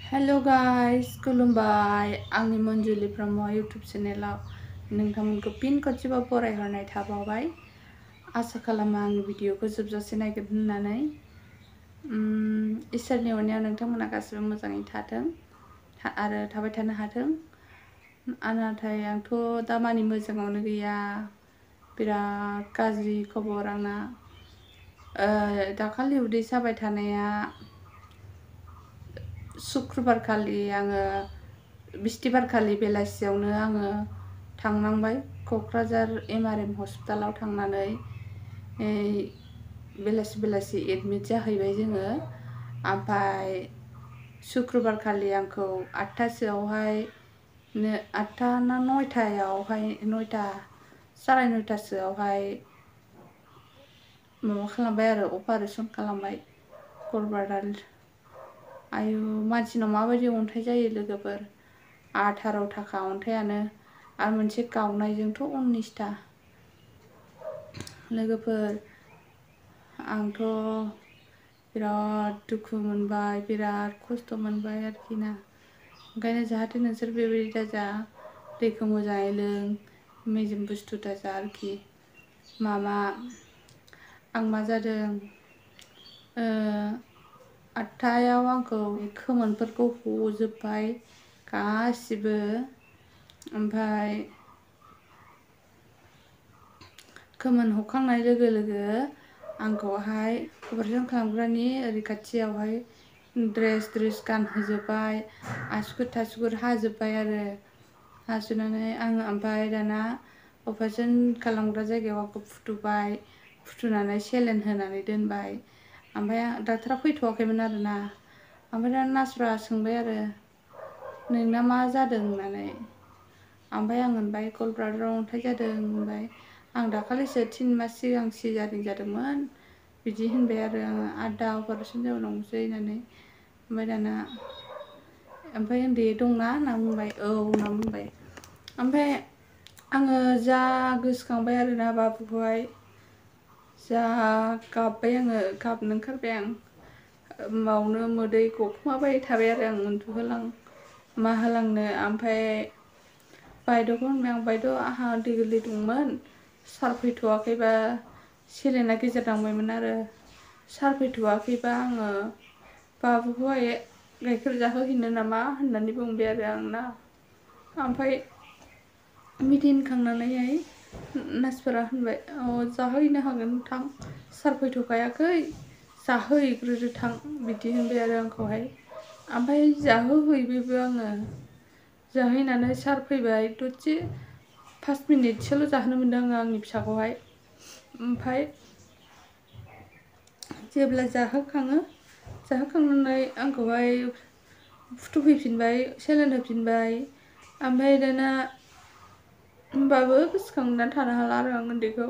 Hello guys खुलुमबाय आंनि मंजुलि Brahma YouTube चेनेलाव नोंथांमोनखौ फिन खनसेबाव बरायहरनाय थाबावबाय। आसा खालामो आंनि भिडिअखौ जोबजासे नायगोन होननानै। इसोरनि अननायाव नोंथांमोना गासिबो मोजाङै थाथों आरो थाबाय थानो हाथों। नाथाय आंथ' दामानि मोजाङावनो गैया, बिराद गाज्रि खबर आंना। दाखालि उदै साबाय थानाया शुक्रबार खालि आङो बिस्थिबार खालि बेलासियावनो आङो थांनांबाय क'क्राझार एमआरएम हस्पिटालाव थांनानै बेलासि एडमिट जाहैबाय जोङो। ओमफ्राय शुक्रबार खालि आंखौ 8टासोआवहाय 8टा ना 9टायावहाय 9टा साराय 9टासोआवहाय माबा खालामबाय आरो अपारेशन खालामबाय गलब्लाडार। आयु मानसिनाव माबायदि अन्थाइ जायो लोगोफोर, 18 अन्थाइयानो, आरो मोनसे गावनायजोंथ' 19टा। लोगोफोर आंथ' बिराद दुखु मोनबाय, बिराद खस्थ' मोनबाय आरोखि ना। ओंखायनो जाहाथे नोंसोर बेबायदि दाजा, दैखौ मोजाङै लों, मेजेम बुस्थु दाजा आरोखि। आं मा जादों, 8टायाव आंखौ खोमोनफोरखौ हजोब्बाय गासिबो। ओमफ्राय खोमोन हखांनाय लोगो लोगो आंखौहाय अपारेशन खालामग्रानि ओरै खाथियावहाय ड्रेस गानहोजोब्बाय, आसुगुर थासुगुर हाजोब्बाय आरो। हासुनानै आङो ओमफ्राय दाना अपारेशन खालामग्रा जायगायाव आंखौ फुथुबाय, फुथुनानै सेलाइन होनानै दोनबाय। ओमफ्राय डाक्टारा फैथ'वाखैमोन आरोना। ओमफ्राय दा नार्सफ्रा सोंबाय आरो नोंना मा जादों होननानै। ओमफ्राय आं होनबाय गलब्लाडाराव अन्थाइ जादों होनबाय। आं दाखालिसो 3 मास सिगां सिजारिं जादोंमोन बिदि होनबाय आरो आङो। दा अपारेशन जाबावनांगौसै होननानै। ओमफ्राय दाना उन्दै दंना होनना बुंबाय। औ होनना बुंबाय। ओमफ्राय आङो जा गोसोखांबाय आरोना बाबुखौहाय, जा गाबबाय आङो, गाबनो ओंखारबाय आं। बावनो मोदै गखुमाबाय थाबाय आरो आं उन्दुहोलां माहोलांनो। ओमफ्राय बायद'खौ होनबाय आं, बायद' आंहा दै गोरलै दंमोन, सार फैथ'वाखैबा, सेलाइना गेजेरलांबायमोन आरो, सार फैथ'वाखैबा आङो बाबुखौहाय गाइखेर जाहोहैनो नामा होननानै बुंबाय आरो आंना। ओमफ्राय बिदि होनखांनानैहाय नार्सफोरा होनबाय, जाहोहैनो हागोन थां, सार फैथ'खायाखै, जाहोहैग्रोदो थां, बिदि होनबाय आरो आंखौहाय। ओमफ्राय जाहोहैबायबो आङो। जाहैनानै सार फैबाय, दसे 5 मिनिटसोल' जाहोनो मोनदों आङो आंनि फिसाखौहाय। ओमफ्राय जेब्ला जाहोखांनानै आंखौहाय फुथुफैफिनबाय, सेलाइन होफिनबाय। ओमफ्राय दाना होमबाबो गोसोखांनानै थानो हाला आरो आं उन्दैखौ,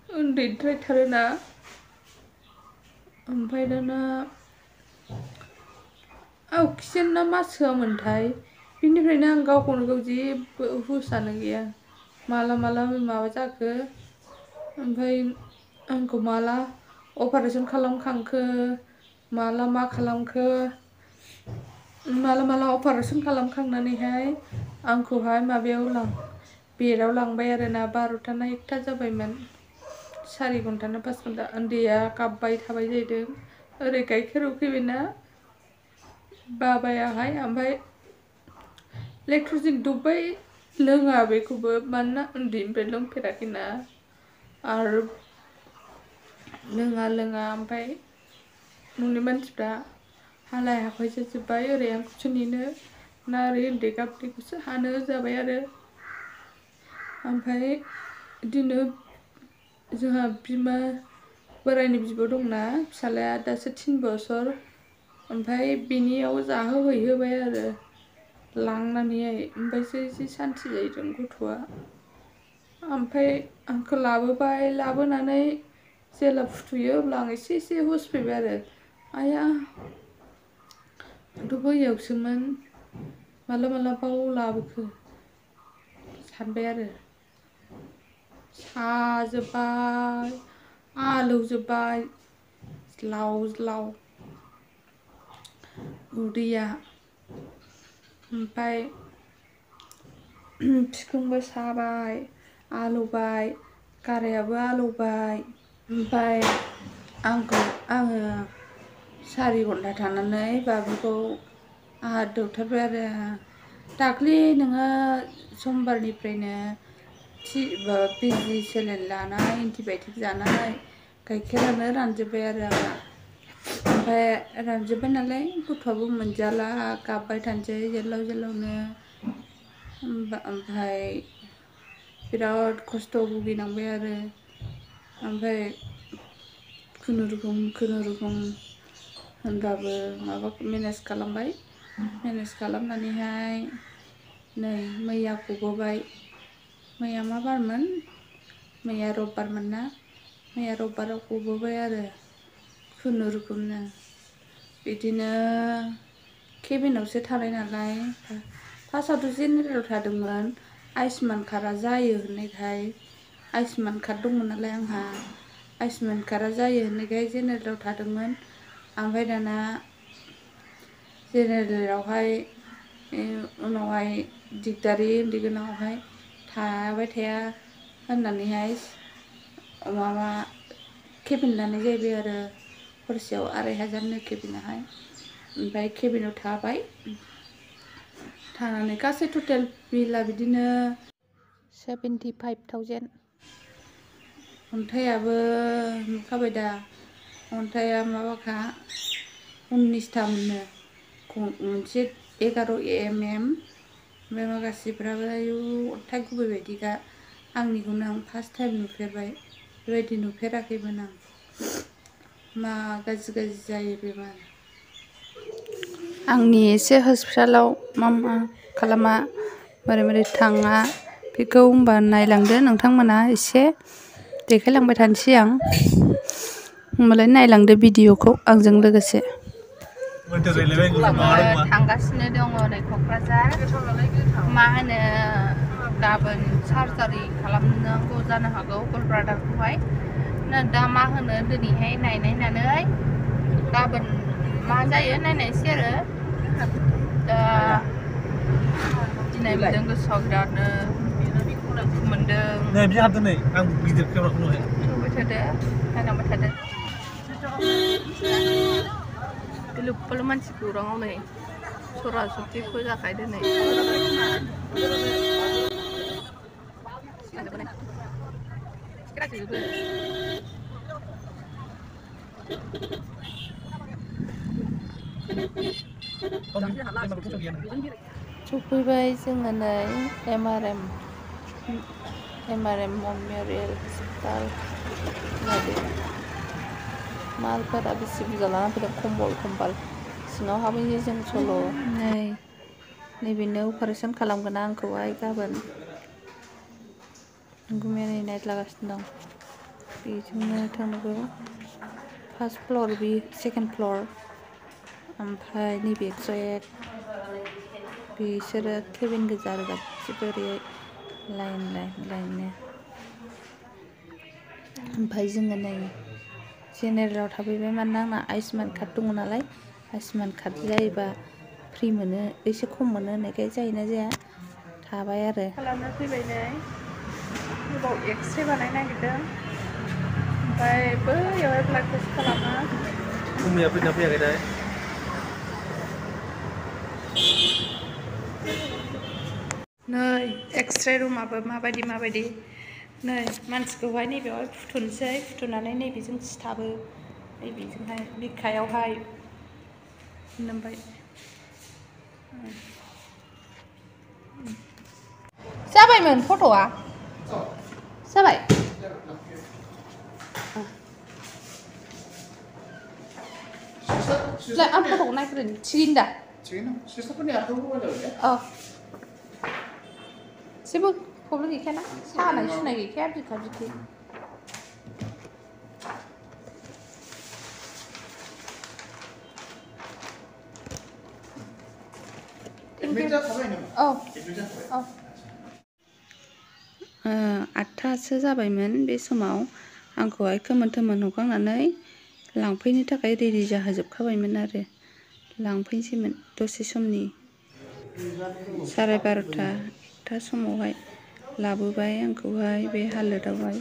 उन्दैद्रायथारोना। ओमफ्राय दाना अक्सिजेन ना मा सोआमोनथाय, बिनिफ्रायनो आं गावखौनो गाव जेबो हुसानो गैया। माला माबा जाखो, ओमफ्राय आंखौ माला अपारेशन खालामखांखो, माला मा खालामखो, माला अपारेशन खालामखांनानैहाय आंखौहाय माबायाव बेडआव लांबाय आरोना। 12टा ना 1टा जाबायमोन, 4 घन्टा ना 5 घन्टा। उन्दैया गाबबाय थाबाय जाहैदों, ओरै गाइखेर उखैबायना बाबायाहाय। ओमफ्राय लेक्ट'जेन दौबाय, लोङा बेखौबो, मानोना उन्दैनिफ्राय लोंफेराखैना, आरो लोङा। ओमफ्राय न'नि मानसिफ्रा हालाय हाफाय जाजोब्बाय, ओरै आंखौसो नेनो ना ओरै उन्दै गाबनायखौसो हानो जाबाय आरो। ओमफ्राय बिदिनो जोंहा बिमा बोराइनि बिब' दंना, फिसाज्लाया दासो 3 बोसोर, ओमफ्राय बिनियाव जाहोहैहोबाय आरो लांनानैहाय। ओमफ्रायसो एसे सान्थि जाहैदों गथ'आ। ओमफ्राय आंखौ लाबोबाय, लाबोनानै जेला फुथुयो अब्ला आं एसे हुस फैबाय आरो, आइया आंथ' बैयावसोमोन, माला बाव लाबोखो सानबाय आरो। साजोब्बाय, आलौजोब्बाय ज्लाव ज्लाव। उदैया ओमफ्राय बिखुंबो साबाय आलौबाय गारायाबो आलौबाय ओमफ्राय आङो 4 घन्टा थानानै बाबुखौ दोबथारबाय आरो दाख्लि नोङो समबारनिफ्रायनो बिजि सेलाइन लानाय एन्टिबायटिक जानाय गाइखेरानो रानजोब्बाय आरो आंना ओमफ्राय रानजोब्बाय नालाय गथ'आबो मोनजाला गाबबाय थानोसै जेलाव जेलावनो ओमफ्राय बिराद खस्थ' भुगिनांबाय आरो ओमफ्राय खुनुरुखुम होनबाबो माबा मेनेज खालामबाय मेनेज खालामनानैहाय नै मैया गबोबाय मैया मा बारमोन मैया रबबारमोन ना मैया रबबाराव गबोबाय आरो खुनुरुखुमनो बिदिनो केबिनावसो थानाय नालाय फार्स्टआवथ' जेनेरेलाव थादोंमोन आयुष्मान कार्डआ जायो होननायखाय आयुष्मान कार्ड दंमोन नालाय आंहा आयुष्मान कार्डआ जायो होननायखाय जेनेरेलाव थादोंमोन ओमफ्राय दाना जेनेरेलावहाय उनावहाय दिगदारि उन्दै गोनाङावहाय थाबाय थाया होननानैहाय माबा केबिन लानाय जाहैबाय आरो हरसेयाव 2500नो केबिनाहाय ओमफ्राय केबिनाव थाबाय थानानै गासै टटेल बिला बिदिनो 75,000 अन्थाइयाबो नुखाबाय दा अन्थाइया माबाखा 19टा मोननो मोनसे 11 mm ओमफ्राय माखासेफ्राबो आयु अन्थाइ गुबै बायदिखा आंनिखौनो आं फार्स्ट टाइम नुफेरबाय बेबायदि नुफेराखैमोन आं मा गाज्रि जायो बेमार आंनि एसे हस्पिटालाव मा खालामा बोरै थाङा बेखौ होनबा नायलांदो नोंथांमोना एसे देखायलांबाय थानोसै आं होनबालाय नायलांदो भिडिअखौ आंजों लोगोसे थांगासिनो दङ नै क'क्राझार मा होनो गाबोन सार्जारि खालामनांगौ जानो हागौ गलब्लाडारखौहाय दा मा होनो दिनैहाय नायनानै गाबोन मा जायो नायनायसै आरो दा गिनाय मोनदों गोसोआव बिरादनो दुखु मोनदों नै बिदि हाबदों नै आं गिदिर केमेराखौ नुबाय थादो नायलांबाय थादो गिलु मानसि खौराङाव नै सरासति फोजाखाय दिनै सफैबाय जोङो नै MRM मेम'रियेल हस्पिटाल मालफोरा बेसे बुरजा लाना फैदों कम्बल सिङाव हाबहैयो जों सल' नैबेनो अपारेसन खालामगोन आंखौहाय गाबोन गुमेरै नाइट लागासिनो दं बेजोंनो थांनांगौ फार्स्ट फ्ल'र बे सेकेन्ड फ्ल'र ओमफ्राय नैबे 101 बिसोरो केबिन गोजा आरो गासिबो ओरैहाय लाइननो ओमफ्राय जोङो नै जेनेरेलाव थाफैबाय मानोना आंना आयुष्मान कार्ड दङ नालाय आयुष्मान कार्ड जायोबा फ्रि मोनो एसे खम मोनो होननायखाय जायोना जाया थाबाय आरो खालामनो फैबाय नै गोबाव एक्सरे बानायनो नागिरदों ओमफ्राय बैयावहाय ब्लाड टेस्ट खालामो मैया फैना फैयाखै दा नै एक्सरे रुमाबो माबायदि नै मानसिखौहाय नैबेयावहाय फुथुनोसै फुथुनानै नैबेजों सिथाबो नैबेजोंहाय बिखायावहाय ओमफ्राय जाबायमोन फट'आ जाबाय आं फट'खौ नायग्रोनि थिगैनो दा औ जेबो प्रब्लेम गैखायाना सानाय सुनाय गैखाया बिखा बिखि औ 8थासो जाबायमोन बे समाव आंखौहाय खोमोन हखांनानै लांफैनो थाखाय रेडि जाहोजोबखाबायमोन आरो लांफैनोसैमोन दसे समनि 12:30 1टा समावहाय लाबोबाय आंखौहाय बे हालोदावहाय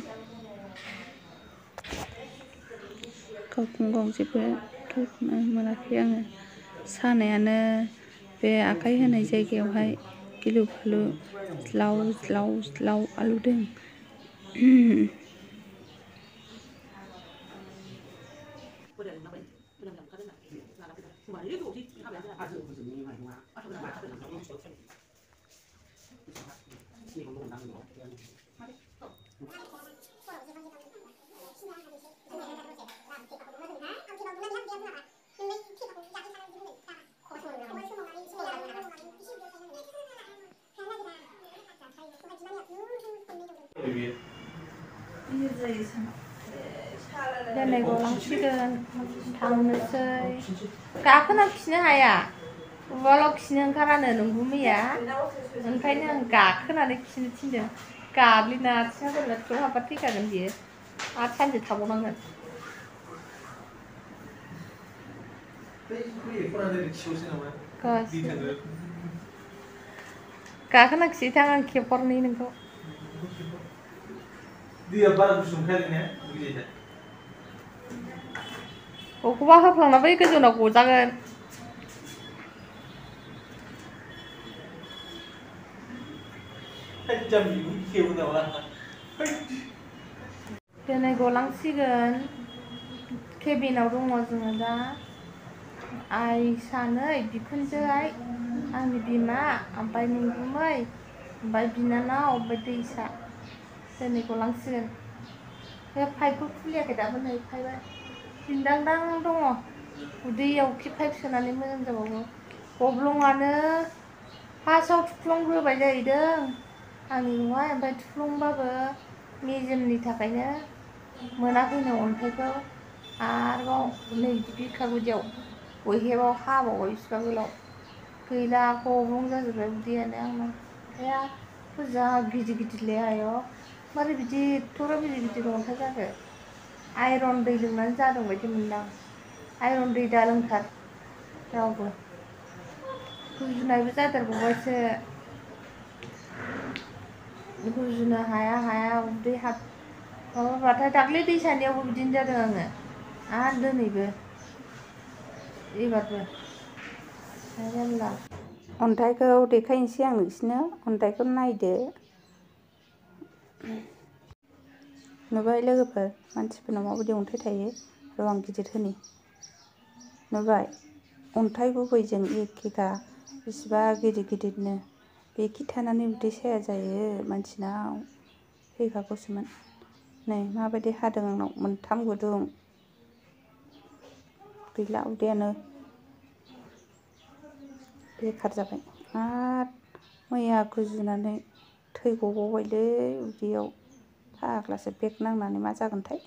गावखौनो गाव जेबो थालखौनो मोनाखै आङो सानायानो बे आखाइ होनाय जायगायावहाय गिलु फालु ज्लाव ज्लाव ज्लाव आलौदों। दिनै गलांसिगोन थांनोसै गाखोना खिनो हाया उवालाव खिनो ओंखारानो नोंगौ मैया ओंखायनो आं गाखोनानै खिनो थिनदों गाब्लिना आथिङा बोरैबा थ्रु हाबबा थैखागोन बियो आरो सानसे थाबावनांगोन गाखोना खिहैथां आं खेबहरनि नोंखौ बबेखौबा होफ्लांना बै गोजौनाव गजागोन दिनै गलांसिगोन केबिनाव दङ जोङो दा आइ सानै बिखुनजो आइ आंनि बिमा ओमफ्राय नोंगुमै ओमफ्राय बिनानाव ओमफ्राय दैसा दिनै गलांसिगोन बे पाइपखौ खुलियाखै दाबो नै पाइपआ दिन्दांदां दङ उदैयाव पाइप सोनानै मोजां जाबावो गब्लंआनो फार्स्टआव थुफ्लंग्रोबाय जाहैदों आंनि न'आवहाय ओमफ्राय थुफ्लंबाबो मेजेमनि थाखायनो मोनाखैनो अन्थाइखौ आरोबाव नै बिखा गुदियाव बयहेबाव हाबावबाय बिसिबा गोलाव गैला गब्लं जाजोब्बाय उदैयानो आंना आया जा गिदिर गिदिरलै आय' मारै बिदि एथ'ग्राब गिदिर गिदिर अन्थाइ जाखो आइरन दै लोंनानै जादों बायदि मोनदां आइरन दै दा लोंथार रावबो गुजुनायबो जादेरबावबायसो गुजुनो हाया हाया उदै माबाबाथाय दाख्लै दैसानियावबो बिदिनो जादों आङो आरो दिनैबो एबारबो मेरला अन्थाइखौ देखायनोसै आं नोंसिनो अन्थाइखौ नायदो नुबाय लोगोफोर मानसिफोरनाव माबायदि अन्थाइ थायो र' आं गिदिर होनि नुबाय अन्थाइ गुबैजों एखेखा बेसेबा गिदिर गिदिरनो बेखि थानानै उदै साया जायो मानसिनाव थैखागौसोमोन नै माबायदि हादों आंनाव मोनथाम गुदुं गैला उदैयानो बेखार जाबाय आरो मैया गुजुनानै थै गबावबायलै उदैयाव फाग्लासो बेग नांनानै मा जागोनथाय